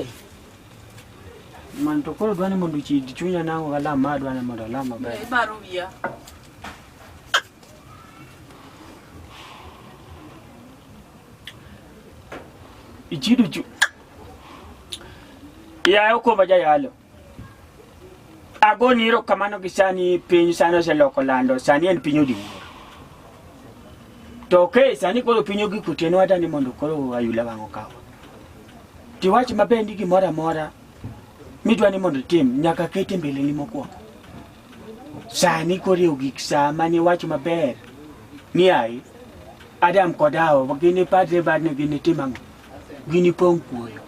Ai. Man to koro dwani mondo ochid chunya nang'o galam ma adwa ni mondo alam maber. Ibaro wiya. Ichido chu. Yaye okomba jayalo. Agoni erokamano gi sani piny sani oseloko lando sani en piny odiwuor. To ke sani koro piny ogik otieno adani mondo koro ayula wang' okawa. Tiwach maber ni gimoro amora midwa ni mondo itim nyaka kete mbeleni mokwongo. Sani koro e ogik sa mane iwacho maber ni ai Adam kod Hawa gini padre badne gini tim ang'o? Gini pong' kuoyo.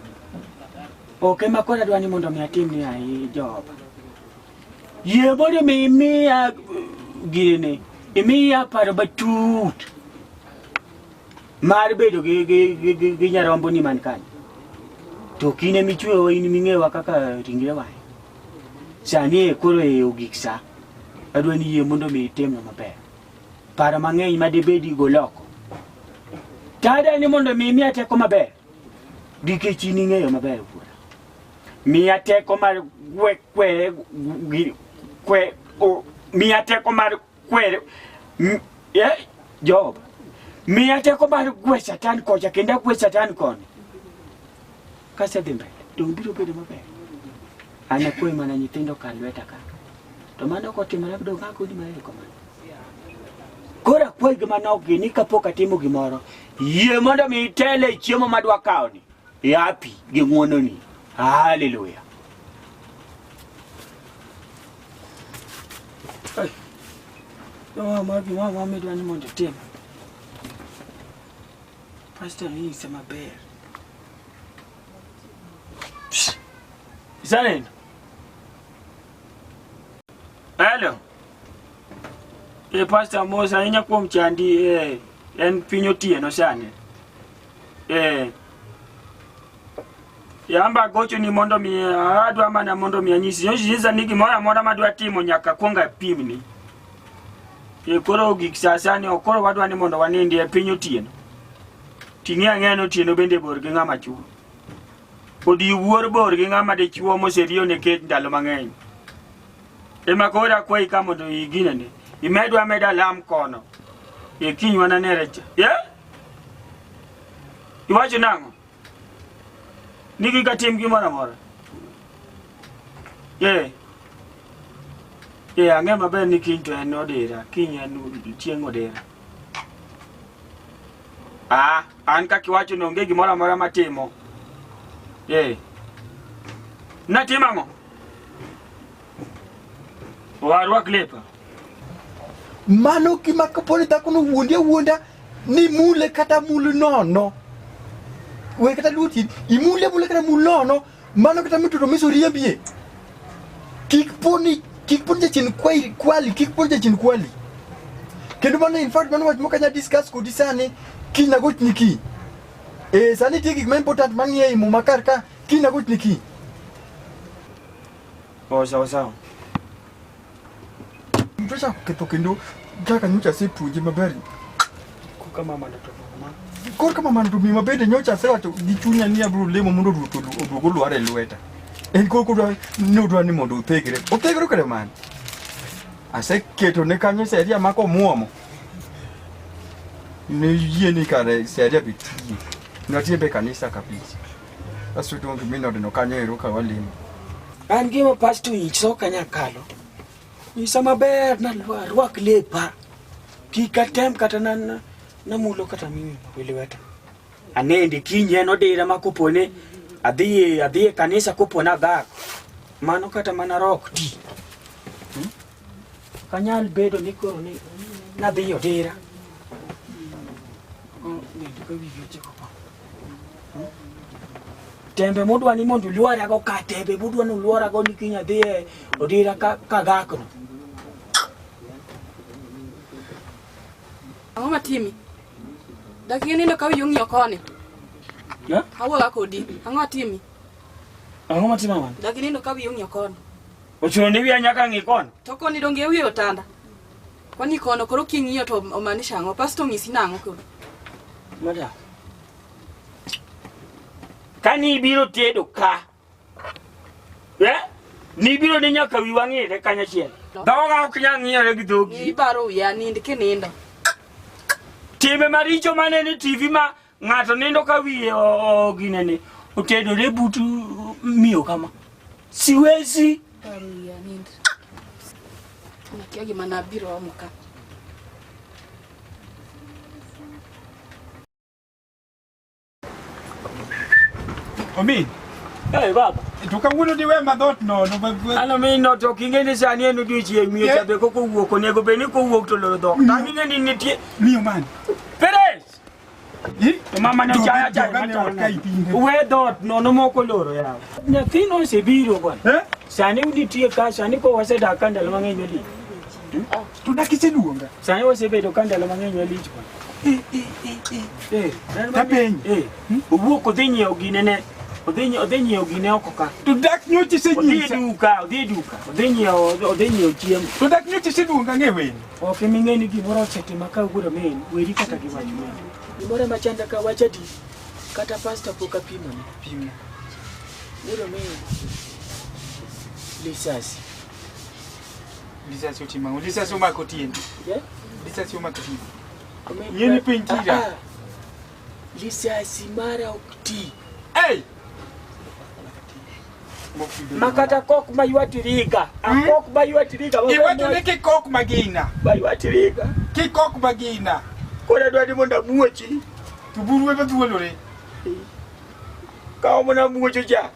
Ok ema koro adwa ni mondo mi atim ni ai Jehova. Yie mondo mi imiya gini, imiya paro matut mar bedo gi, gi, gi, gi, gi nyarombo ni man kanyo. To kinde michweyowa in ming'ewa kaka ringrewa. Sani e koro e ogik sa. Adwa ni yie mondo mi itimna maber. Paro mang'eny ma dibedi gol oko. Tada ni mondo mi imiya teko maber. Nikech in ing'eyo maber wuora. Miya teko mar gwe kwere gi kwe o, miya teko mar kwere eh, Job. Miya teko mar gwe Satan kocha kendo agwe Satan koni. Kasedhi mbele, donge biro bedo maber? An akwe mana nyithindo ka lweta ka. To mano kotimore donge agoni mana erokamano. Koro akwayi gi manok gi ni kapok atimo gimoro, yie mondo mi itele e chiemo madwa kawoni. Yapi gi ng'wononi. Haleluya. Ai. Mama, gimoro amora midwa ni mondo itim. Pastor nonyisa maber. Psst. Isaneno? Hello. E Pastor mos ahinya kuom chandi eh, en piny otieno sani. Eh. Yamba gocho ni mondo mi adwa mana mondo mi anyisi. Nyisa ni gimoro amora madwa timo nyaka kuong apimni. E koro gik sa sani ok koro wadwa ni mondo wanindi e piny otieno. Ting'e ang'eya ni otieno bende bor gi ng'ama chuo. Odiwuor bor gi ng'ama dichuo moseriyo ne kech ndalo mang'eny. Ema koro akwayi ka mondo iginene. Imedwa ameda lam kono. E kiny wananere cha. Ye? Iwacho nang'o? Ni kik atim gimoro amora. Eh. Eh, ang'e maber ni kiny to en odira. Kiny en chieng' odira. Ah, an kaka iwacho ni onge gimoro amora matimo. Eh. Natimo ang'o? Warwak lepa. Mano gima kapo ni dhakono wuondi awuonda ni mule kata mul nono. We kata luti, imule mule kata mul nono, mano kata mituto miso riembie. Kik poni, kik poni jachien kwai kwali, kik poni jachien kwali. Kendo mano in fact mano wach mok anyal discuss kodi sani, kiny agochni kiny. Eh, sani nitie gik ma important mang'iyo ei muma kar ka, kiny agochni kiny. Oh, sawa sawa. Mtu achako ketho kendo kaka nyocha asepuonje maber. Kuka mama ndo to ma. Kor kama mano to mi mabende nyocha asewacho gi chunya ni abiro lemo mondo ruoth oduog olwar e lweta. En koro kodwa ni odwa ni mondo othegre. Othegre kare mane? Aseketo ne kanyo seria mako omuomo. Ne yie ni kare seria be tiye. Natiye be kanisa kabisa. Asto donge min odno kanyo ero ka walemo. An gima pastor nyisa ok anyal kalo. Nyisa maber na arwak lepa. Kik atem kata na na namulo kata mimi gi lweta. Anende kiny en odira ma kopone adhi adhi e kanisa kopone agak. Mano kata mana rok ti. Hmm? Ok anyal bedo ni koro ni nadhi odira. Oh, nindo ka wiyi ochiko pa. Tembe mudwa ni mondo uluorago ka tembe mudwa ni uluorago ni kiny adhi e odira ka kagakno. Ang'o matimi? Dak inindo ka wiyi ong'iyo koni. Ya? Awuoga kodi. Ang'o atimi? Ang'o matima wan? Dak inindo ka wiyi ong'iyo koni. Ochuno ni wiya nyaka ng'i koni. To koni donge e wiye otanda. Kwani kono koro king'iyo to omaanisha ang'o? Pastor ong'isi nang'o koro? Madam. Ka nibiro tedo ka. Eh? Nibiro ni nyaka wiwa ng'ire kanyachiel. Dhoga ok nyal ng'iyore gi dhogi. Iparo wiya nind kinindo. Timbe maricho manene e TV ma ng'ato nindo ka wiye ginene otedore but miyo kama. Siwezi. Iparo wiya nind. Nakia gima nabiro omo ka. Omin. Hey, baba. To kawuono diwe ma dhoot nono. Ano mi no to king'e ni sani en odiochieng' miyo cha be koko owuok onego bed ni kowuok to loro dhok. To ing'e ni nitie. Miyo man. Perez! To mama ne chaya chaya. We dhoot nono moko loro yawa. Nyathino osebiro bwana. Eh? Sani nitie ka sani ko wasedak ka ndalo mang'eny malich. To dak iseluonga. Sani wasebedo ka ndalo mang'eny malich bwana. Eh, Tapenji. Eh, owuok odhi nyiewo gine ne. Odhi nyiewo gine oko ka. To dak nyocha Odhi e isenyisa. duka, odhi e duka. Odhi nyiewo chiemo. To dak nyocha iseluonga ng'e wendo. Ok iming'e ni gimoro osetima ka wuoro min, weri kata gi wach min. Gimoro ema chanda ka wach adi, kata pasta pok apimone. Pimna. Wuoro min, lisasi. Lisasi otimo ang'o? Lisasi omako tiendi. Eh? Lisasi omako tiendi. Omin- Yie ni piny tira. Ah, ah. Lisasi mara ok ti. Ei! Ma kata kok ma ywa tiriga. Akok ma ywa tiriga. Iwacho ni kikok magina. Ma ywa tiriga. Kikok magina. Koro adwa ni mondo amuochi. To buru ema thuolore. Kawo mana muocho cha.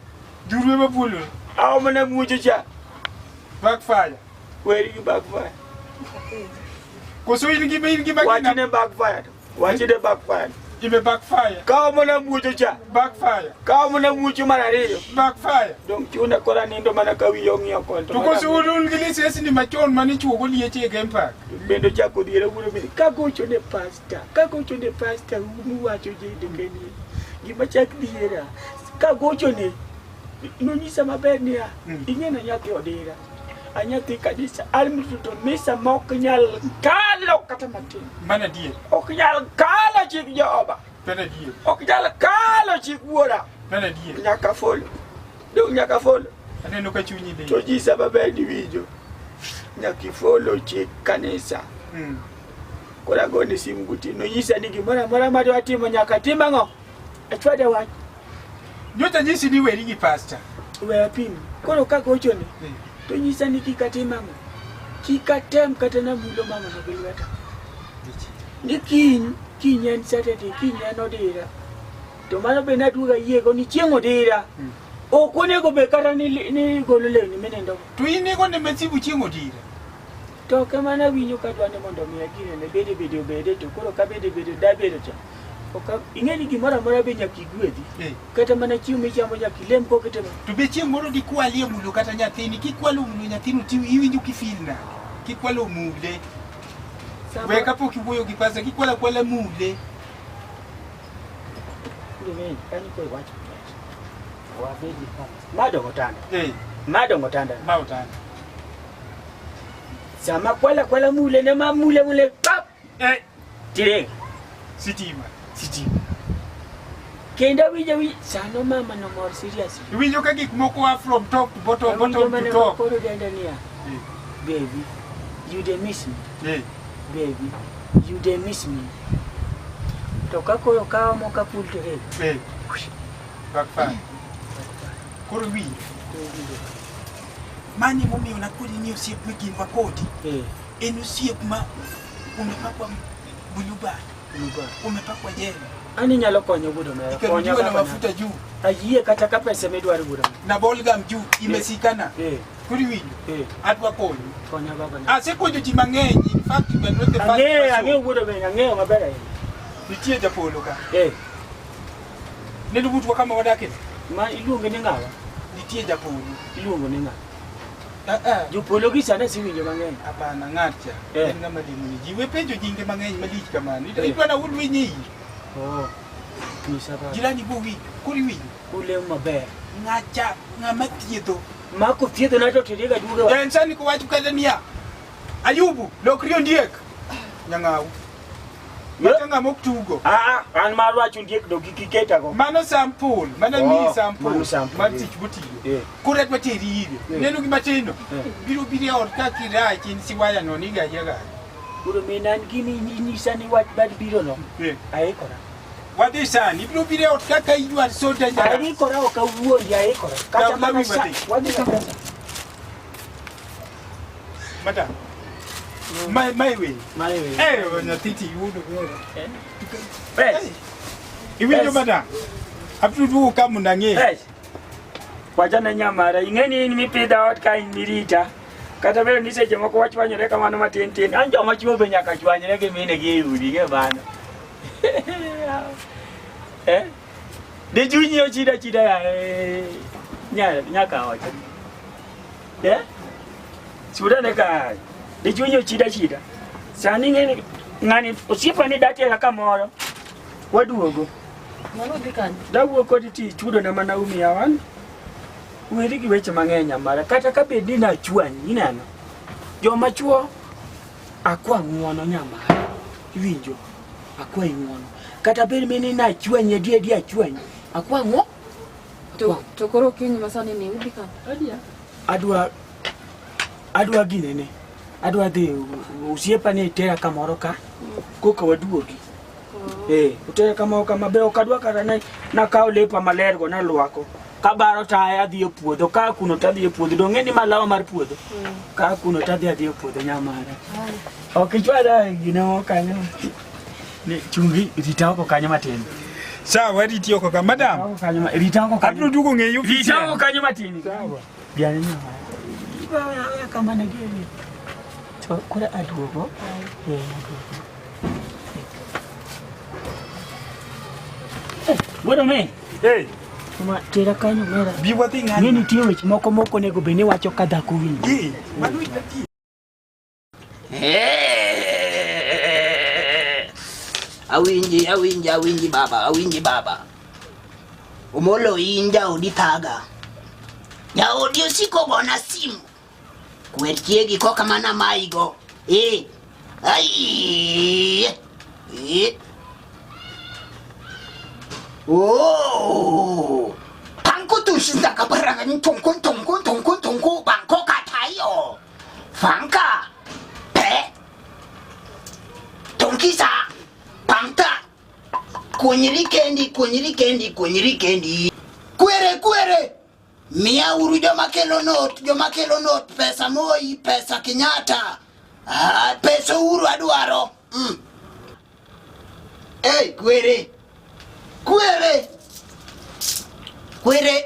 Juru ema thuolore. Awo mana muocho cha. Backfire. Weri gi backfire. Koso in gi in gi magina. Wachne backfire. Wachne backfire. Ime backfire. Kawo mana muocho cha. Backfire. Kawo mana muocho mar ariyo. Backfire. Dong chuna kora nindo mana ka wiya ong'iyo kon. To koso un un gi lisesni machon mane ichuogo lieche e game park. Bende ochako dhiera wuoro mi kagocho ne pasta, kagocho ne pasta muwacho jende keni. Gima chak dhiera. Kagocho ne nonyisa maber niya, ing'e na nyathi odira. Anyathi kanisa, an to misa mok nyal kalo kata matin. Mano adier. Ok nyal kalo chik Jehova. Mano adier. Ok nyal kalo chik wuora. Mano adier. Nyaka folo. Dong nyaka folo. Aneno ka chunyi lit. To nyisa maber ni winjo. Nyaka ifolo chik kanisa. Koro agone simu gotieno. Nonyisa ni gimoro amora madwa timo nyaka tim ang'o? Achwade wach. Nyocha nyisi ni weri gi pasta. We apim. Koro kagochone to nyisa ni kik atim ang'o? Kik atem kata namulo mamano gi lweta. Ni kiny, kiny en Saturday, kiny en odira. To mano be naduogo ayiego ni chieng' odira. Ok onego bed kata ni golo lewni minindogo. To in igo ne masibu chieng' odira. To ok ema nawinjo ka dwa ni mondo mi agine bede bede obede to koro ka bede bede dabedo cha. Ok ing'e ni gimoro amora be nyaka igwedhi. Kata mana chiemo michamo nyaka ilem kokitimo. To be chieng' moro dikwalie mulo kata nyathini, kikwalo mulo nyathino ti iwinjo kifil nade? Kikwalo mule. We kapok iwuoyo gi pasta, kikwalo akwala mule. Kanyo koro iwacho. Wabedi kama. Ma dongo tanda. Ma dongo tanda. Ma otanda. Sama kwala kwala mule ne ma mule mule pap. Eh. Tirega. Sitima. Sitima. Kendo awinjo wi sano mama no mor seriously. Iwinjo ka gik moko a from top to bottom, Awinjo bottom to mana top. koro denda niya. Baby, you dey miss me. Baby, you dey miss me. To ka koro kawo moka pul to rego. Backfire. Koro iwinjo. Mano emomiyo nakoni ni osiep me kindwa kodi. En osiep ma umepakwa bulubad. Umepakwa jel. An inyalo konyo wuod omera. Ikarudiwa Konya na baba na. mafuta juu. Ayie kata ka pesa midwaro wuod omera. Na bolgam juu imesikana. Koro iwinjo. Adwa konyi. Konya baba na. Asekonyo ji mang'eny. In fact, you are not the first Ang'eyo, person. ang'eyo wuod omera, ang'eyo maber ahinya. Nitie japolo ka. Neno butwa kama wadake. Ma iluonge ni ng'awa? Nitie japolo. Iluongo ni ng'a? Jopolo gi sani asewinjo mang'eny. Hapana, ng'at cha. En ng'ama lemo ni ji. We penjo nyinge mang'eny malich kamano. Eh. Idwa na ul winyi iyi. Oh. Nyisa baba. Jirani bo winjo. Koro iwinjo. Ulemo maber. Ng'acha ng'ama thiedho. Mako thiedho na to tiriga duogo. En sani kowacho kata niya. Ayubu, lokri ondiek. Nyang'au. Maka ng'ama ok tugo. Ah, ah, an mar wacho ndiek do kik iketago. Mano sample, mano Oh, miyi sample mano sample, mar eh. tich motiyo. Eh. Koro adwa teri ire. Eh. Neno gima tino. Eh. Biro biro e ot ka kirach in siwaya no ni gaji agaja. Koro min an gimi inyisa ni wach bad biro no. Eh. Aikora. Wadhi sani, ibiro biro e ot kaka you are so dangerous. Aikora ok awuondi aikora. Kata Lawi mana sa matin. wadhi kata. Madam. My my way. Mare we. Eh, nyathi ti yudo. Pes. Iwinjo Yes. madam? Abiro duogo ka mondo ang'e. Pes. Wachane nyamara, ing'e ni in mipidha ot ka in mirita. Kata bedo ni seche moko wachwanyore kamano matin tin. An joma chwo be nyaka chwanyre gi minegi e udi ing'e mano. Eh? De chunyi ochida chida ya eh, nya nyaka wacho. Eh? Suda ne ka. De chunyi ochida chida. Sani ing'e ni ng'ani osiepa ni datera kamoro. Waduogo. Mano dhi kanye? Dawuok kodi ti chudo na mana umiya wan. Weri gi weche mang'eny amara kata ka bed ni nachwanyi ineno. Joma chuo akwa ng'uono nyamara. Iwinjo? Akwayi ng'uono. Kata bed ni nachwanyi adier adier achwanyi. Akwa ng'uono. To koro okinyi ma sani ni udhi kanye? Adwa adwa ginene. Adwa dhi osiepa ni tera kamoro ka. Koka waduogi. Eh, utera kamoro kama be ok adwa kata ne nakawo lepa maler go nalwako. Kabaro taya adhi e puodho, ka kuno to adhi e puodho. Dong' ni malawa mar puodho. Ka kuno to adhi adhi e puodho nyamara. Ok ichwada gine moko kanyo. Ni chungi rita oko kanyo matin. Sawa, riti oko ka. Madam, Oko kanyo rita oko kanyo. abiro duogo ng'eyo Rita oko kanyo matin. Sawa. Biane nyamara. Iba kamano gini. To koro aduogo. Eh, aduogo. Eh, Wuod omin. Hey, Ma tera kanyo mera. bi wadhi Ng'e ng'ani. nitie weche moko mok onego bed ni wacho ka dhako winjo. Eh, mano itatie. Awinji, awinji, awinji baba, awinji baba. Omolo in jaodi thaga. Jaodi osiko gona simu. Kwer chiegi koka mana maigo. Eh. Ai. Eh. Oh. Panko tushinda kabaranga tonko tonko tonko tonko banko katayo. Fanka. Pe. Tonkisa. Panta. Kunyri kendi, kunyri kendi, kunyri kendi. Kwere, kwere. Miya uru joma kelo not, joma kelo not, pesa Moi, pesa Kenyatta. Ah, pesa Uhuru adwaro. Mm. Hey, kwere. Kwere. Kwere.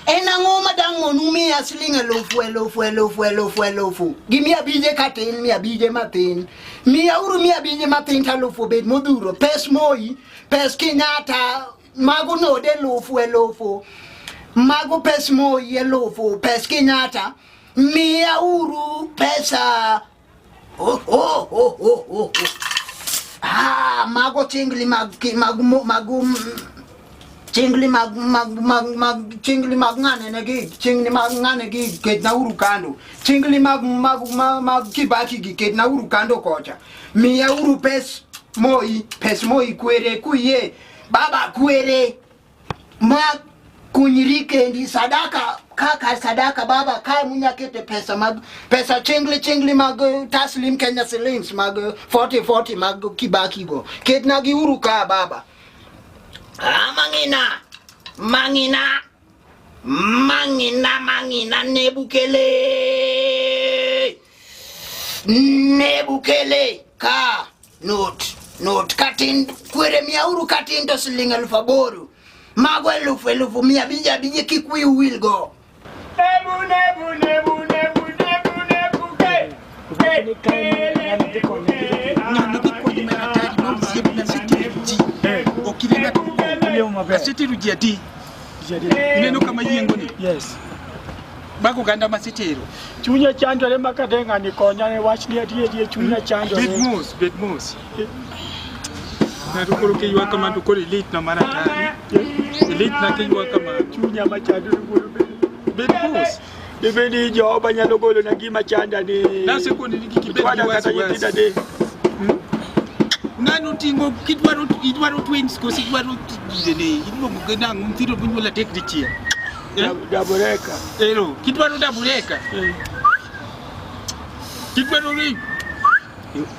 En ang'o ma dang' monu miya siling elufu elufu elufu elufu elufu gi mia abije katin mia abije mathin miya uru mia abije mathin to alufu obed modhuro pes Moi pes Kenyatta mago node elufu elufu mago pes Moi elufu pes Kenyatta miya uru pesa oh, oh, oh, oh, oh, oh. Ah, mago chingli mag mag mag chingli mag mag mag mag chingli mag ng'ane ne gi chingli mag ng'ane gi ketna uru kando chingli mag mag mag, mag Kibaki gi ketna uru kando kocha miya uru pes Moi kwere kuyie baba kwere ma kunyri kendi sadaka kaka sadaka baba kae munya kete pesa mag pesa chingli chingli mag taslim Kenya shillings mag 40 40 mag Kibaki go ketna gi uru ka baba. Ah, mangina, mangina, mangina, mangina, nebukele, nebukele, ka, not, not, katin, kwere miauru katin to siling 8,000, mago 1,000, 500 abije kik wiu wil go. Nebu, nebu, nebu, nebu, nebu, nebu, ke. Ng'ano dhi konyi mana atari ma osiepna asetero ji. Ok ine ng'ato mokwongo. Asetero ji adi? Ineno kama yiengoni? Yes. Mago oganda masetero. Chunya chandore ma kata ng'ani konya ne wach ni adier adier chunya chandore. Bed mos, bed mos. Ng'ato koro kiywak kamano to koro ilitna mar atari. Ilitna kiywak kamano. Chunya machandore wuoro be. Bed mos. Dibed ni Jehova nyalo golo na gima chanda ni. Nasekoni ni kik ibed Chwada gi kata wasiwasi. nyithinda ni. Ng'ano tingo kidwaro idwaro twins koso idwaro gine iluongo gi nang'o nyithindo monyuol adek dichiel. Eh? Daboreka. Ero, kidwaro dabureka. Kidwaro ring.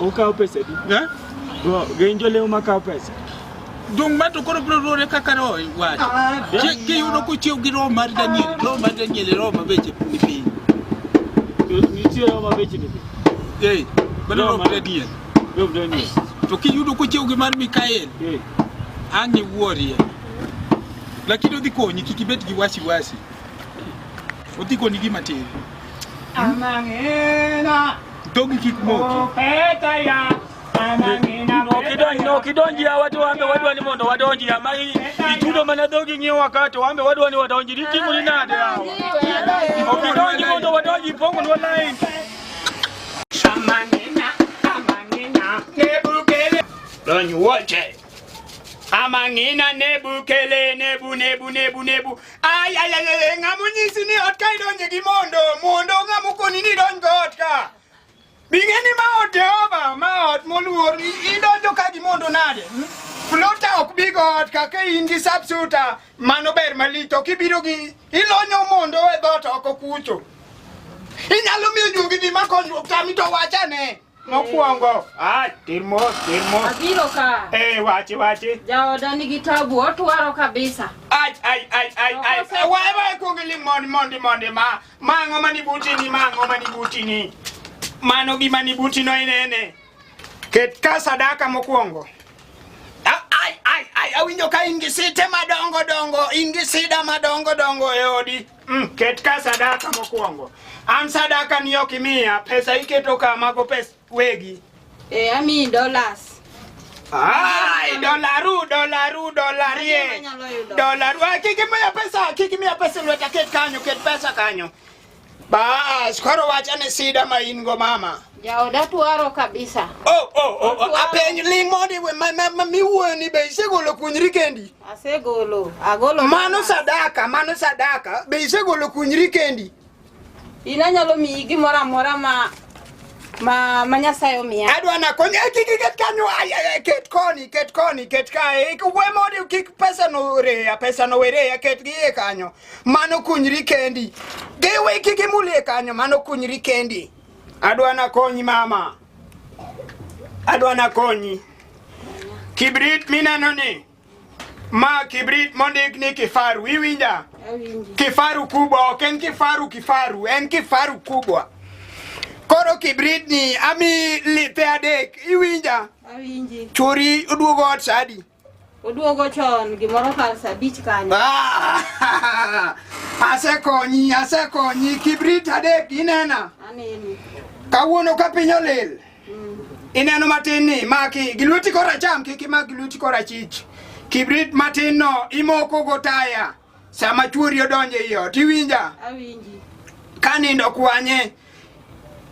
Okawo pesa di? Eh? Go, gin jolemo makawo pesa. Dong' ma to koro biro luwore kaka roho wacho. Kiyudo kochiew gi roho mar Daniel, roho mar Daniel e roho ma beche ni piny. Nitie roho ma beche ni piny. Eh, mano Roho roho mar- mar Daniel. Roho Daniel. To kiyudo kochiew gi mar Mikael, Eh. ang' iwuorie. Lakini odhi konyi kik ibed gi wasiwasi. Odhi konyi gima tin. Amang'ina. Dhogi kik moki. Peta ya. Amang'ina. Okidonji okidonji yawa to wambe wadwa ni mondo wadonji ya ma itudo mana dhogi ng'iyowa ka to wambe wadwa ni wadonji ditimoni nade yawa. Okidonji mondo wadonji ipongonwa line. Amang'ina, amang'ina, nebukele. Donj wuoche. Amang'ina nebukele nebu nebu nebu nebu. Ay ay ay ay ng'ama onyisi ni ot ka idonje gi mondo, mondo ng'ama okoni ni idonj go ot ka. Bing'e ni ma ot Jehova, ma ot moluor, idonjo ka gi mondo nade? Hmm? Flota ok bi go ot ka ka in gi sapsuta, mano ber malich, to kibiro gi ilonyo mondo e dhoot oko kucho. Inyalo miyo juogi dhi ma konyruok tami to wachane. Mokwongo, ah, tir mos, tir mos. Abiro ka. Eh, wachi, wachi. Jaoda nigi tabu, otwaro kabisa. Ai, ai, ai, ai, ai. Wae, wae, kuong iling' mondi, mondi, mondi, ma. Ma ang'o mani buti ni, ma ang'o mani buti ni. Mano gima ni buti no inene. Ket ka sadaka mokwongo. Ai, ai, ai, awinjo ka in gi site madongo dongo, in gi sida madongo dongo e odi. Ket ka sadaka mokwongo. An sadaka ni ok imiya, pesa iketo ka mago pes wegi. Eh, amiyi dollars. Ai, dolaru, dolaru, dolarie. Dolaru, ai, kik imiya pesa, kik imiya pesa e lweta, ket kanyo, ket pesa kanyo. Bas, koro wacha ni sida ma in go mama. Jaoda twaro kabisa. Oh, oh, oh, oh, apenj ling mondi we ma, ma, ma miwuoyo ni be isegolo kunyri kendi? Asegolo, agolo. Mano sadaka, mano sadaka, be isegolo kunyri kendi? In anyalo miyi gimoro amora ma ma ma Nyasaye omiya. Adwa na konyi, eh, kik iket kanyo, ai, ai, ai, ket koni, ket koni, ket kae. Ik we mondi kik pesa no reya, pesa no wereya, ket gi e kanyo. Mano kunyri kendi. Giwe kik imulie kanyo, mano kunyri kendi. Adwa na konyi mama. Adwa na konyi. Kibrit mineno ni. Ma kibrit mondik ni kifaru, iwinja? Awinji. Kifaru kubwa, ok en kifaru kifaru, en kifaru kubwa. Koro kibrit ni ami lithe adek, iwinja? Awinji. Churi oduogo ot sa adi? Oduogo chon gimoro kar sa abich kanyo. Ah, asekonyi, asekonyi, kibrit adek inena. Aneni. Kawuono ka piny olil. Ineno matin ni maki gi lweti koracham kik imak gi lweti korachich. Kibrit matin no imoko go taya sama chuori odonjo ei ot iwinja? Awinji. Ka nindo kwanye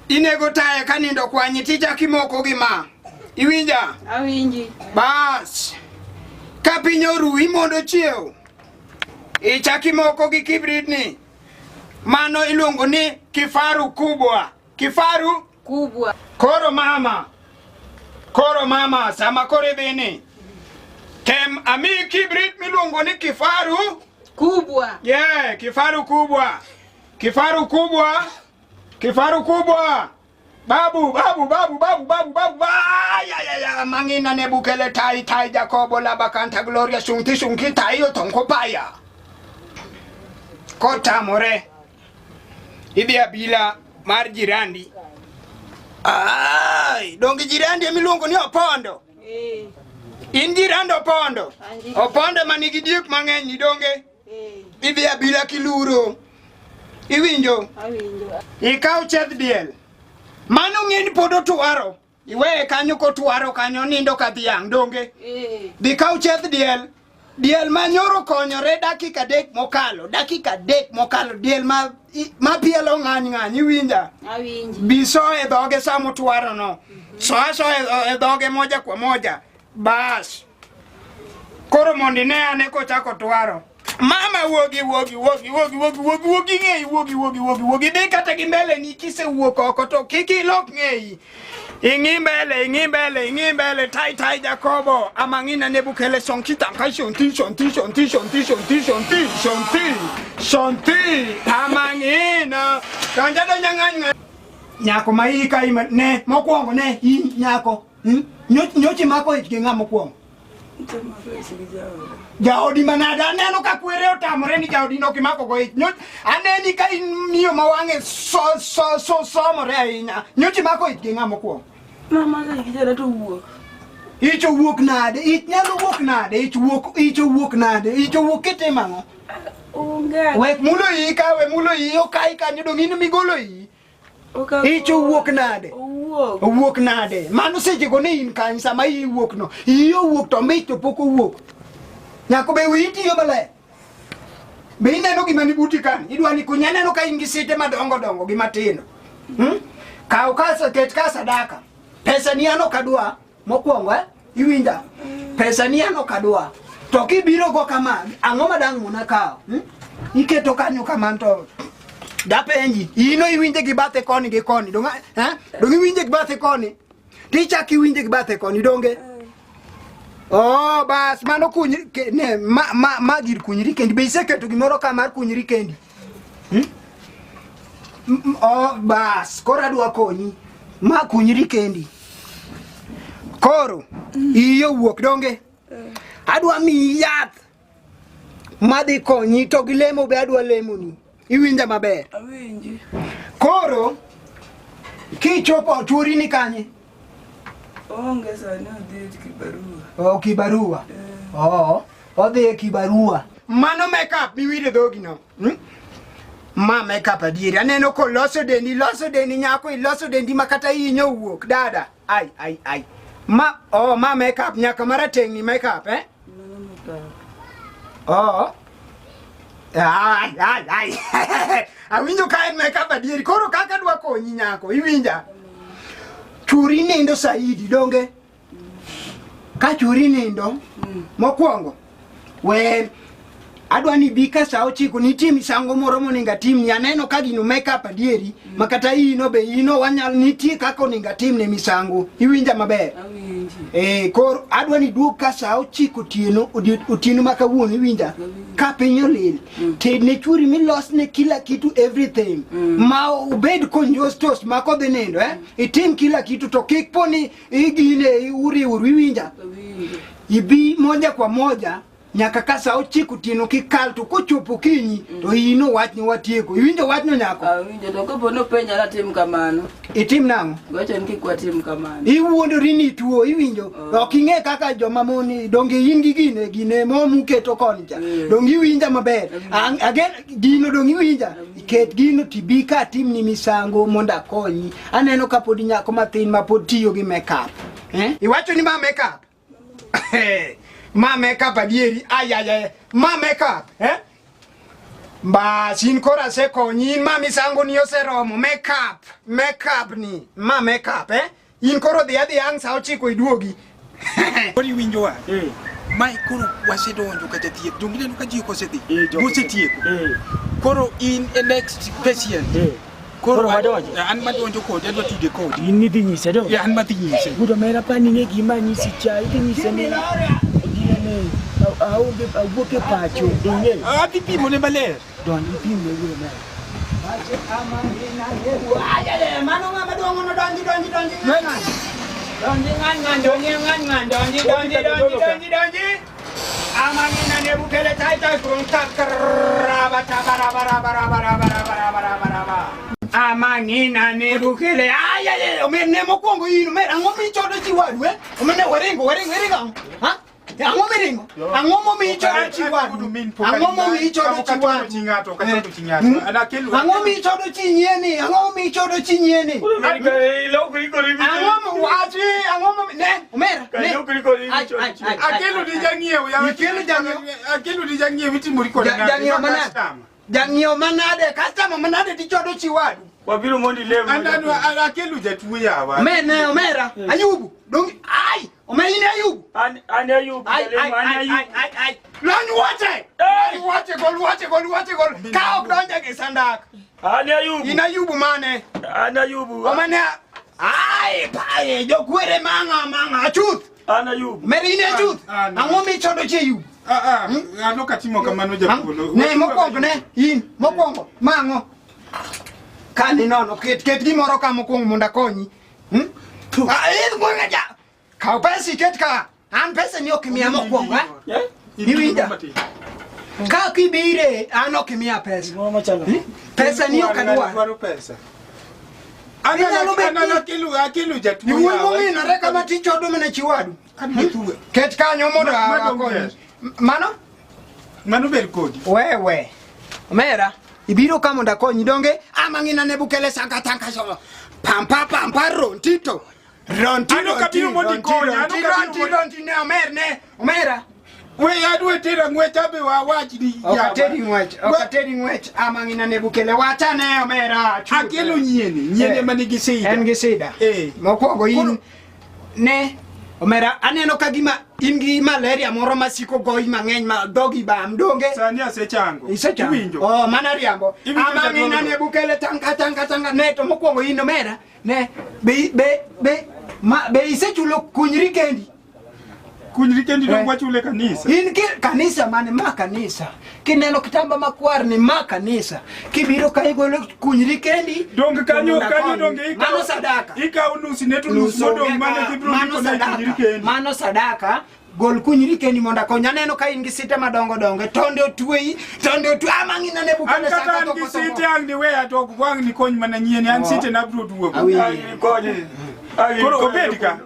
inego taya ka nindo kwanye tichako imoko gi ma. Iwinja? Awinji. Bas. Ka piny oru imondo chiew. Ichako imoko gi kibrit ni. Mano iluongo ni kifaru kubwa. Kifaru kubwa. Koro mama. Koro mama sama koro idhi ni. Tem ami kibrit miluongo ni kifaru kubwa. Yeah, kifaru kubwa. Kifaru kubwa. Kifaru kubwa. Babu, babu, babu, babu, babu, babu. Ay, ay, ay, ay, mangina nebukele tai tai Jacobo labakanta gloria shunti shunki tai otonko paya. Kotamore. Idhi abila mar jirandi. Ai, donge jirandi emiluongo ni Opondo. Eh. In jirand Opondo. An jirand. Opondo manigi diek mang'eny ni donge. Eh. Idhi abila kiluro. Iwinjo? Awinjo. Ikaw chiedh diel. Mano ng'e ni pod otwaro. Iweye kanyo kotwaro kanyo nindo ka dhiang' donge. Eh. Dhi kaw chiedh diel. Diel ma nyoro konyore dakika adek mokalo, dakika adek mokalo, diel ma, ma pielo ng'any ng'any, iwinja? Awinji. Bi so e dhoge sama otwaro no. Soa soa e dhoge moja kwa moja. Bas. Koro mondo ine ane kochako twaro. Mama wuogi wuogi wuogi wuogi wuogi wuogi wuogi ng'eyi wuogi wuogi wuogi wuogi dhi kata gi mbele ni kisewuok oko to kik ilok ng'eyi. Ing'i mbele ing'i mbele ing'i mbele tai tai Jakobo amang'ina ne bukele sonki tanka shonti shonti shonti shonti shonti shonti shonti shonti amang'ina donja donja ng'any ng'any Nyako ma iyi ka ima ne mokwongo ne in nyako. Hmm? Nyochi mako ich gi ng'a mokwongo? Jaodi manade aneno ka kwere otamore ni jaodi no kimako go ich. Aneni ka in miyo ma wang'e so so so somore ahinya. Nyochi mako ich gi ng'a mokwongo? Mama ka ich jara to wuok. Ich owuok nade? Ich nyalo wuok nade? Ich wuok ich owuok nade? Ich owuok kitimo ang'o? Onge. Wek mulo iyi ka we mulo iyi okayi kanyo dong' in migolo iyi. Ich owuok nade? Owuok. Owuok nade? Mano sechego ne in kany sama iyi wuok no. Iyi owuok to mich to pok owuok. Nyako be wiyi tiyo maler? Be ineno gima ni buti kani? Idwa ni kuny aneno ka in gi site madongo dongo gi matindo. Hmm? Kaw ka ket ka sadaka. Pesa ni an ok adwa mokwongo eh? Iwinja? Pesa ni an ok adwa. To kibiro go kama, ang'o ma dang' mona kawo? Hmm? Iketo kanyo kamano to dapenji, ino iwinje gi bathe koni gi koni, dong' eh? Dong' iwinje gi bathe koni? Tichak iwinje gi bathe koni, donge? Oh, bas, mano kunyri, ne, ma, ma, ma gir kunyri kendi. Be iseketo gimoro ka mar kunyri kendi? Hmm? Oh, bas, koro adwa konyi. Ma kunyri kendi. Koro, iyi owuok donge? Adwa miyi yath madhi konyi to gi lemo be adwa lemoni. Iwinja maber? Awinji. Koro, kichopo chuori ni kanye? Onge sani odhi e kibarua. Oh, kibarua. Oh, odhi e kibarua. Mano makeup miwire dhogi no. Hmm? Ma makeup adieri. Aneno koloso dendi, loso dendi nyako, iloso dendi ma kata iyi nyowuok dada. Ai ai ai. Ma oh ma makeup nyaka marateng' ni makeup eh? Mano makeup. Oh. Ai ai ai. Awinjo ka en makeup adieri. Koro kaka dwa konyi nyako, iwinja? Churi nindo saidi donge? Ka churi nindo, mokwongo we adwa ni bi ka sa ochiko nitie misango moro monego atimni aneno ka gino makeup adieri ma kata ino be ino wanyal nitie kaka onego atimne misango iwinja maber Awinji. Eh, koro adwa ni duog ka sa ochiko otieno otieno ma kawuono iwinja ka piny olil tedne churi milosne kila kitu everything ma ubed konjostos ma kodhi nindo eh? Itim kila kitu to kik po ni igine uriuru iwinja Awinjo. ibi moja kwa moja nyaka ka sa ochiko otieno kik kal to kochopo kinyi to ino wachni watieko iwinjo wachno nyako Awinjo to kapo ni openja natim kamano. itim nang'o Wacho ni kik watim kamano. iwuondori ni ituo iwinjo ok ing'e kaka joma mon donge in gi gine gine mo muketo koni cha donge iwinja maber again gino donge iwinja ket gino tibi ka atimni misango mondo akonyi aneno ka pod nyako mathin ma pod tiyo gi makeup eh? Iwacho ni ma makeup. Ma makeup adieri. Ai ai ai. Ma makeup, eh? Bas, in koro asekonyi, in ma misango ni oseromo. Makeup, makeup ni. Ma makeup, eh? In koro dhi adhi ang' sa ochiko iduogi. Koro iwinjo wa? Mae koro wasedonjo ka jathieth. Donge ineno ka ji osedhi? Mosetieko. Koro in e next patient. Koro wadonjo? An madonjo kodi, adwa tude kodi. In idhi nyise do? Yeah, an madhi nyise. Wuod omera pa ni ng'e gima anyisi cha, idhi nyise ni gine ni aonge awuok e pacho, ing'eyo. Adhi pimone maler. Don ipimne wuod omera. Mano ng'ama duong' no donji donji donji ng'any ng'any. Donji ng'any ng'any, donji ng'any ng'any, donji donji donji donji donji. Amangina ne bukele tai tai kurun takraba tabaraba raba raba raba raba raba raba raba. Amangina ne bukele ay ay ay Omer ne mokwongo in omer ang'o michodo chi wadu eh? Omer ne waringo waringo iringo ang'o? Ha? Ang'o miringo? Ang'o momiyo ichodo chi wadu? Ang'o momiyo ichodo chi wadu? Chi ng'ato, ok achodo chi ng'ato. An akelo Ang'o michodo chi nyieni? Ang'o michodo chi nyieni? Ang'o mo wachi? Ang'o mo ne omera ne. Ai, ai, ai, ai, Akelo ni jang'iewo yawa. Ikelo jang'iewo. Akelo ni jang'iewo itimori kode Ja- Jang'iewo manade? Jang'iewo manade? Customer manade tichodo chi wadu? Wabiro mondo ilem. An adwa akelo jatuo yawa. Omer ne omera. Ayubu. Dong ai. Omera in Ayub. An an Ayub. Ai, ai, Jalemo an ai, Ayub. ai, ai, ai. Lony wuoche. Lony wuoche, gol wuoche, gol wuoche, gol. Ka ok donje gi sandak. An Ayub. In Ayubu mane? An Ayubu. Omane ai, ai, jokwere manga manga achuth. An Ayub. Omera in achuth. Ah, ah, Ang'o michodo chi Ayub? Ah, ah, an ok atimo kamano japolo. Ne mokwongo ne in mokwongo mang'o ka ni nono ket ket gimoro ka mokwongo mondo akonyi. Hmm? Ah, in gweng'a ja. Kaw pesa iket ka. An pesa ni ok imiya mokwongo. Eh? Eh? Iwinja? Ka kibire an ok imiya pesa. Gimoro machalo. Pesa ni ok adwar. Dwaro pesa. Inyalo bet An ni- akelo akelo jatuo. Iwuoyi mong'inore kama tichodo mana chi wadu. Adwa Ket kanyo mondo Ma- ma dong' akonyi. ber. Mano? Mano ber kodi. Wewe. Omera, ibiro ka mondo akonyi donge? Amang'ina ne bukele sanka tanka so. Pampa pampa rontito. Ronti Ano ronti kabiro mondo ronti ikonya, ano ronti kabiro ronti mondo- ronti ne omer ne. Omera. We adwa tero ng'wech abe wawach ni Ok yawa. ateri ng'wech, ok ateri ng'wech. Amang'ina ne bukele wachane omera. Chuth. Akelo nyieni, nyieni Eh. ma nigi sida. En gi sida. Eh. Mokwongo in Koro- ne omera aneno ka gima in gi malaria moro masiko goyi mang'eny ma dhogi bam donge? Sani asechango. Isechango? Iwinjo? Oh, mana riambo. Iwinjo Amang'ina jaduong' ne bukele tanka tanka tanka ne to mokwongo in omera ne be be be ma be isechulo kunyri kendi. Kunyri kendi Eh. dong wachule kanisa. In ki kanisa mane ma kanisa. Kineno kitamba makwar ni ma kanisa. Kibiro ka igolo kunyri kendi. Dong kanyo to kanyo mondo dong akonyi. ikaw. Mano sadaka. Ikaw nus ne to nus Nus onge modong' mane ka. gibiro Mano ndiko na sadaka. kunyri kendi. Mano sadaka. Gol kunyri kendi mondo akony. Aneno ka in gi site madongo dongo. Tonde otweyi, tonde otweyi. Amang'ina ne An bukele kata saka an gi toko toko. site ang' niweya to ok wang' nikony mana nyieni an Oh. site na abiro duogo. Awinji. Agiri konye. Agiri Koro konye. obed ka.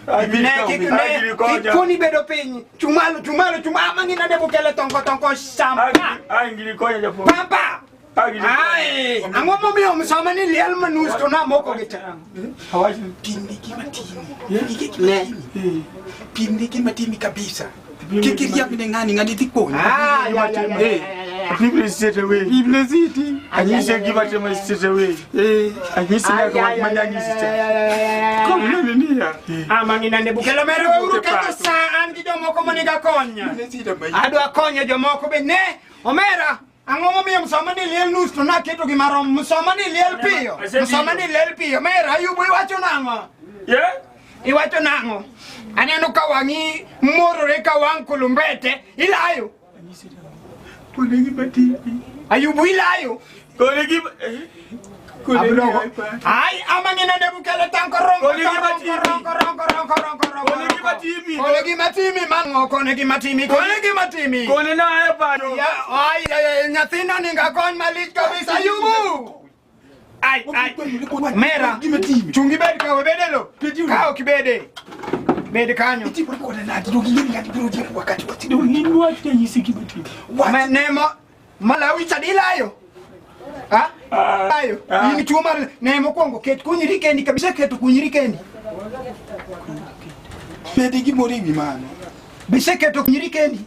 Agiri Ne, konye. kik ne, Agiri kik konya. koni bedo piny. Chumalo, chumalo, chumalo. Amang'ina ne bukele tonko tonko sampa. Agiri konya japuonj. Pampa. Agiri konya. Ai, ang'o momiyo msoma ni liel manus to namoko gi ta. Awacho. Pimni gima timi. Ne. Pimni gima timi kabisa. Kik iriamb ne ng'ani, ng'ani dhi konyi. Ah, ya, ya, ya, ya, ya, ya. People straight away. Pimne siti. Anyise gima timo straight away. Anyise Ai, nyaka ai, wach ai, manyanyisi ai, cha. ai, ai, ai, ai, ai. Kom nene niya. Amang'ina ne bukelo mere weuru ketho sa an gi jomoko monego akonya. Pimne sida ma Adwa konyo jomoko be ne omera ang'o momiyo msoma ni liel nus to naketo gima rom msoma ni liel piyo Asebiro. msoma ni liel piyo mera Ayubu iwacho nang'o Yeah? iwacho nang'o aneno ka wang'i morore ka wang' kulumbete ilayo Kone gima timi. Ayubu ilayo Kone gima Kone Abrogo. gima Ai amang'ina ne bukele tanko rongo Kone gima rongo timi. rongo rongo rongo rongo rongo Kone gima timi. Kone gima timi mang'o kone gima timi kone gima timi Kone na ayo paro. Ya, ai, ai, ai, nyathino ninga kony malich kabisa Ayubu. Ai, ai. Mera. Gima timi. Chungi bed ka we bede lo. Bedi uru. Ka ok ibede. Bed kanyo. Itimo kode nadi? Dong ing'e ni ng'ani biro riembo wakati wati. Dong in wach nyisi gima timi. Me nemo Malawi chadilayo. Ha? Ayo. Ah. In tuo mar ne mokwongo ket kunyri kendi kabisa keto kunyri kendi. Bedi gimoro ewi mano. Biseketo kunyri kendi.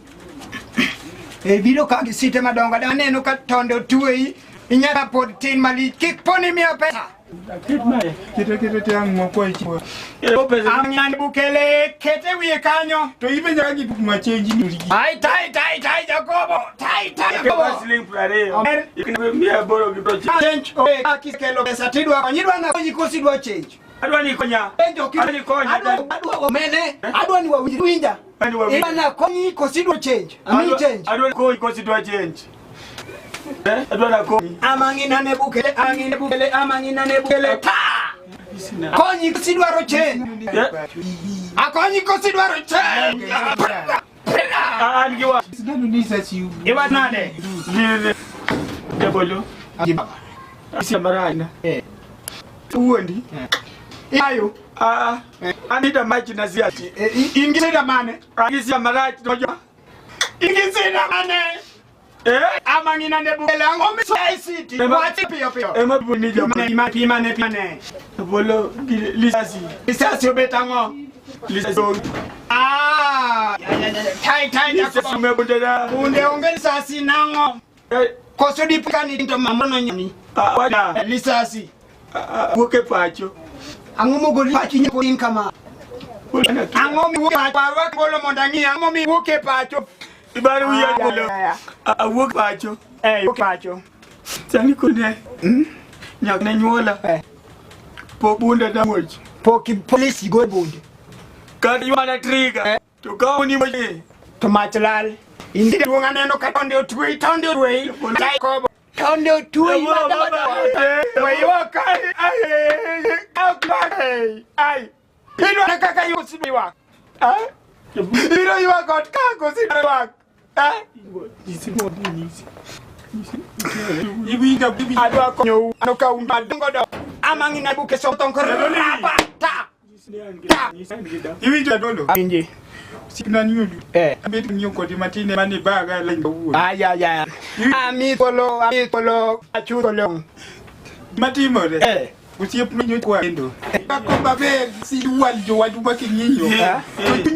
E biro ka gi site madongo aneno ka tonde otweyi. Inyaka pod tin malich kik poni miya pesa. Aket mae. Kete kete tiang' moko e chiwo. Ang'an bukele kete wiye kanyo. To ibe nyaka gi buk ma chenji nurigi. Ai tai tai tai Jakobo. Tai tai Jakobo. Siling 20. Omer. 800 gi 90. Change oe kelo pesa tidwa konyi idwa na konyi kosi idwa change. Adwa ni konya. Change ok Adwa ni konya. Adwa adwa mene adwa ni wawinj winja. Adwa ni wawinj. Idwa na konyi kosi idwa change. Ami change. Adwa ni konyi kosi idwa change. Eh? Adwa na konyi. Amang'ina ne bukele amang'ina bukele amang'ina ne bukele ta. Konyi kosi idwaro change. Eh? Akonyi kosi idwaro change. An gi wach. Sinano ni sasi Iwa nade? Gini. Jabolo. Isi marana. Eh. Wuondi. Ayo. Ah. Anida maji na ziati. In gi sida mane? An gi sia marach to jo. In gi sida mane? Eh? Amang'ina ne bukele ang'o miso ICT? Ema- Wach piyo piyo. Ema buni jabolo. Pimane pimane pimane. Jabolo gi lisasi. Lisasi obet ang'o? Lisasi. Ah! Ya, ya, ya, ya. Tai tai Lisasi Jakobo. mebundera. Bunde onge lisasi nang'o? Eh. Koso dipo ka ni to mama nonyoni. Ah, wada. Lisasi. Ah, Wuok e pacho. Ang'o mogoli pachi nyako in kama? Ang'o miwuok e pacho? Arwak golo mondo ang'i. Ang'o miwuok e pacho? Ibaro wiya golo. Awuok pacho. Eh, wuok pacho. Sani kone. Nyak ne nyuola. Pok bunde da muoch. Pok polisi go bunde. Kata mana trigger. To ka ni moje. To mach lal. Indi duong' aneno ka tonde otwei, tonde otwei. Tai kobo. Tonde otwei madongo. We ywak ai ai ai ai. Idwa kaka yusi ywak. Eh? Biro ywak ot ka kosi ywak. Eh? Iwinjo Adwa konyou ano ka un madongo do. Amang'ina buke soton rapa ta. Ta. Iwinjo adolo. Winji. Osiepna nyulu. Eh. Abet ng'iyo kodi matin ema ni baga leny kawuono. Ay ay ay. Ami polo, ami polo, achu polo. Matimore. Eh. Osiepna nyo kwa kendo. Ako maber si wal jowadu ma king'iyo. Eh. To